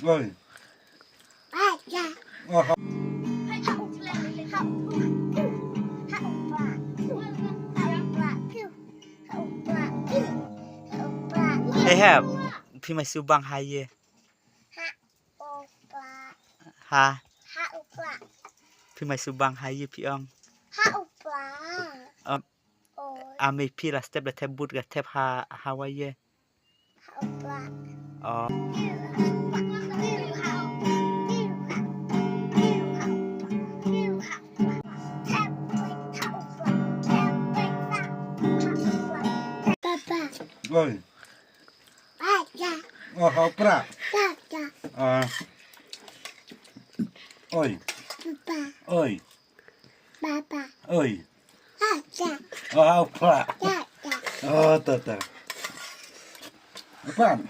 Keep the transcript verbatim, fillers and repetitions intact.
Oi. Oh, ha. Ei hep, phi mai shu bang ha ïe. Ha. Phi mai shu bang ha ïe phi ong. Oi. Amei phi la step la thep but ka thep ha ha wa ïe. Oh. Oi. Oh, ha u pra. Ah. Oi. Oi. Oi. Oh, ha u pra. Oh, ta ta. Pan.